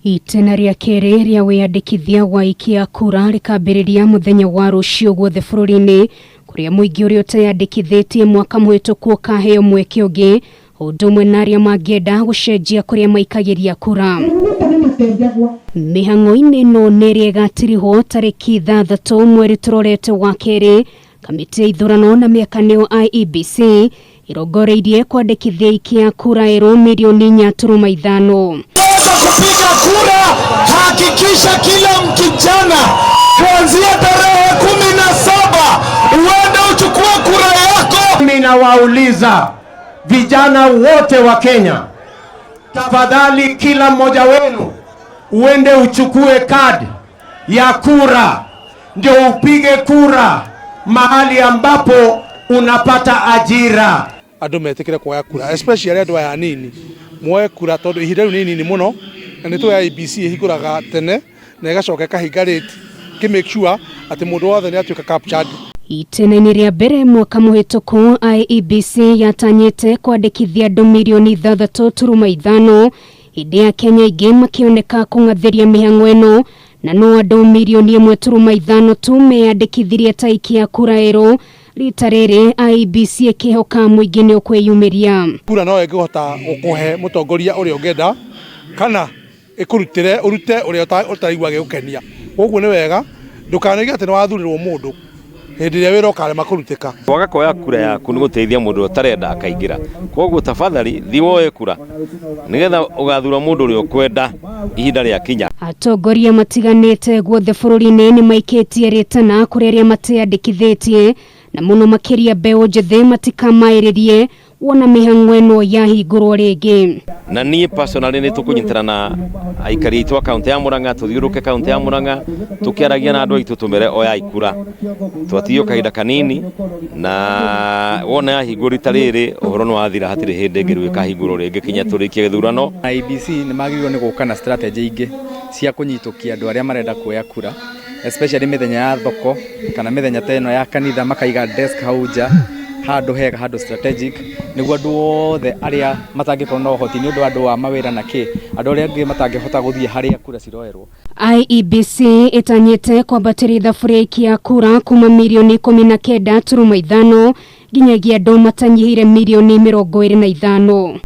Itĩna rĩa kerĩ rĩa wĩyandĩkithia wa aikia a kura rĩkambĩrĩria mũthenya wa rũciũ guothe bũrũri-inĩ, kũrĩa mũingĩ ũrĩa ũteyandĩkithĩtie mwaka mũhĩtũku ũkaheo mweke ũngĩ, o ũndũ ũmwe na arĩa mangĩenda gũcenjia kũrĩa maikagĩria kura. Mĩhang'o-inĩ ĩno nĩ ĩrĩa ĩgatirihwo tarĩki 6 mweri tũrorete wa kerĩ, kamĩtĩ ya ithurano na mĩaka nĩyo IEBC ĩrongoreirie kwandĩkithia aikia a kura erũ mirioni 4.5. Kupiga kura, hakikisha kila mkijana kuanzia tarehe 17 uende uchukue kura yako. Mimi nawauliza vijana wote wa Kenya, tafadhali kila mmoja wenu uende uchukue kadi ya kura, ndio upige kura mahali ambapo unapata ajira. Andũ metĩkĩre kuoya kura, especially andũ aya anini muoe kura, tondũ ihinda rĩu nĩ inini mũno, na nĩ tũĩ IEBC ĩhingũraga tene na ĩgacoka ĩkahinga late, kĩ make sure atĩ mũndũ wothe nĩ atuĩka captured. Itĩna-inĩ rĩa mbere mwaka mũhĩtũku, IEBC yatanyĩte kwandĩkithia andũ mirioni 6.5, hĩndĩ ya Kenya aingĩ makĩoneka kũng'athĩria mĩhang'o ĩno, na no andũ mirioni 1.5 tu meyandĩkithirie ta aikia a kura erũ. Rita rĩrĩ IEBC ĩkĩhoka mũingĩ nĩ ũkwĩyumĩria. Kura no ĩngĩhota gũkũhe mũtongoria ũrĩa ũngĩenda, kana ĩkũrutĩre ũrute ũrĩa ũtaraigua agĩgũkenia. Koguo nĩ wega ndũkanoige atĩ nĩ wathurirwo mũndũ hĩndĩ ĩrĩa wĩra ũkarema kũrutĩka. Kwaga kuoya kura yaku nĩ gũteithia mũndũ ũtarenda akaingĩra. Koguo tafadhali thiĩ woe kura nĩgetha ũgathura mũndũ ũrĩa ũkwenda ihinda rĩakinya. Atongoria matiganĩte guothe bũrũri-inĩ nĩ maikĩtie rĩtana kũrĩ arĩa mateyandĩkithĩtie, na mũno makĩria mbeũ njĩthĩ, matikamaĩrĩrie wona mĩhang'o ĩno yahingũrwo rĩngĩ. Na niĩ personally nĩ tũkũnyitana na aikari aitũ a kaunti ya Murang'a, tũthiũrũrũke kaunti ya Murang'a tũkĩaragia na andũ aitũ, tũmere oyai kura. Twatigio kahinda kanini, na wona yahingũrwo rita rĩrĩ, ũhoro nĩ wathira, hatirĩ hĩndĩ ĩngĩ rĩu ĩkahingũrwo rĩngĩ kinya tũrĩkie gĩthurano. IEBC nĩ magĩrĩirwo nĩ gũka na strategy ingĩ cia kũnyitũkia andũ arĩa marenda kuoya kura, especially mĩthenya ya thoko kana mĩthenya ta ĩno ya kanitha, makaiga desk hau nja handũ hega, handũ strategic, nĩguo andũ othe arĩa matangĩkorwo na ũhoti nĩ ũndũ wa andũ wa mawĩra na kĩ, andũ arĩa angĩ matangĩhota gũthiĩ harĩa kura ciroerwo. IEBC ĩtanyĩte kwambatĩria ithabu rĩa aikia a kura kuma mirioni 19.5 nginyagia andũ matanyihĩire mirioni 25.